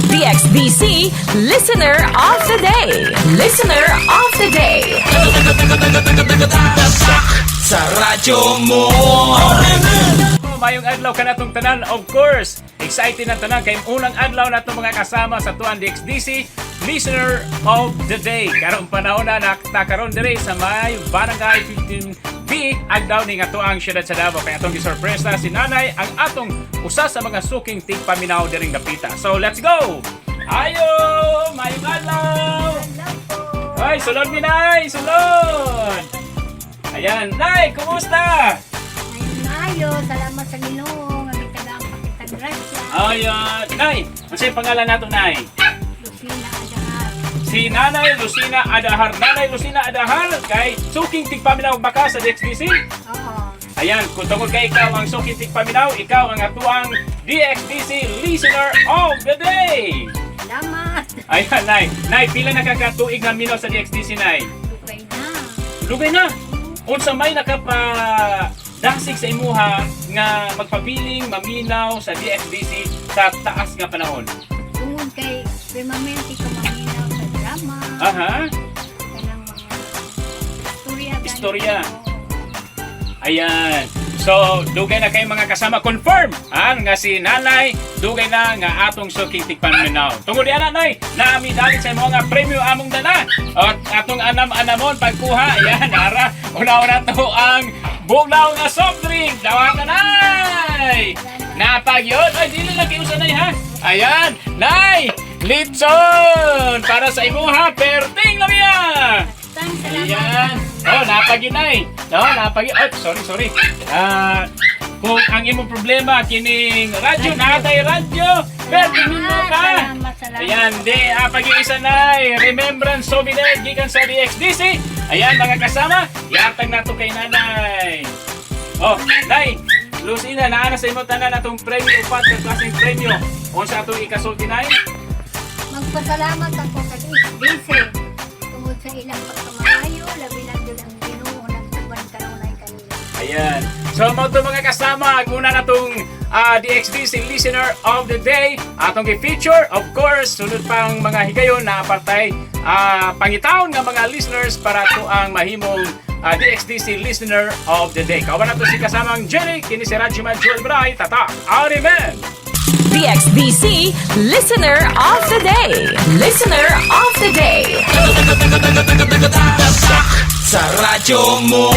DXDC Listener of the Day. Listener of the Day. Sa radyo mo. Mayong adlaw kanatong tanan, of course. Excited na tanan kay unang adlaw nato mga kasama sa tuan DXDC Listener of the Day. Karong panahon na nakakaron dire sa may Barangay 15B adlaw ni nga tuang syudad sa Davao. Kay atong gisorpresa si nanay, ang atong usa sa mga suking tigpaminaw diring dapita. So let's go. Ayo, mayong adlaw. Ay, sulod mi, nay, sulod. Ayan, nay, kumusta? Ayo, salamat sa Ginoo nga gitagaan pa kita grasya. Ayan, nay, ano yung pangalan nato, nay? Lucina Adahar. Si Nanay Lucina Adahar. Nanay Lucina Adahar, kay suking tigpaminaw baka sa DXDC? Oo. Ayan, kung tungod kay ikaw ang suking tigpaminaw, ikaw ang atuang DXDC Listener of the Day! Salamat. Ayan, Nay. Nay, pila nakakatuig na minaw sa DXDC, Nay? Lugay na. Lugay na! Unsa may nakapa dasig sa imuha nga magpabiling maminaw sa DXDC sa taas nga panahon? Tungod kay permanente ka maminaw sa drama. Kanang mga istorya. Gani. Istorya. Oo. Ayan. So, dugay na kayo mga kasama. Confirm! Ah, nga si Nanay, dugay na nga atong suking tigpaminaw. Tungod diyan, Nanay, nami dalit sa imo nga premyo among dala. At atong anam-anamon pagkuha. Ayan, ara. Una-una to ang bugnaw nga soft drink. Dawata, Nay! Napag yun. Ay, dili lang kayo sa Nay, ha? Ayan, Nay! Litson! Para sa imuha, perting lamia! Tang salamat. Ayan. Oh, napaginay. No, napagi. Oh, sorry, sorry. Ah, kung ang imong problema kining radyo, natay radyo. Pero tingin mo ka. Salamat, salamat. Ayan, di pag-iisa nay. Remembrance souvenir gikan sa DXDC. Ayan mga kasama, yatag nato kay nanay. Oh, Nay, Lucina, naa na sa imo tanan atong premyo, upat ka klaseng premyo. Unsa atong ikasulti, Nay? Magpasalamat ako sa SBC tungod sa ilang pagkamaayo, labi na jud ang Ginoo nagtuban kanunay kanila. Ayan. So, mo to mga kasama, ang una na tong DXDC Listener of the Day. Atong i-feature, of course, sunod pang mga higayon na apartay pangitaon nga mga listeners para to ang mahimong DXDC Listener of the Day. Kawan na to si kasamang Jenny, kini si Rajiman Joel Bray, tata, Arimen! DXDC Listener of the Day. Listener of the Day. Sa radyo mo.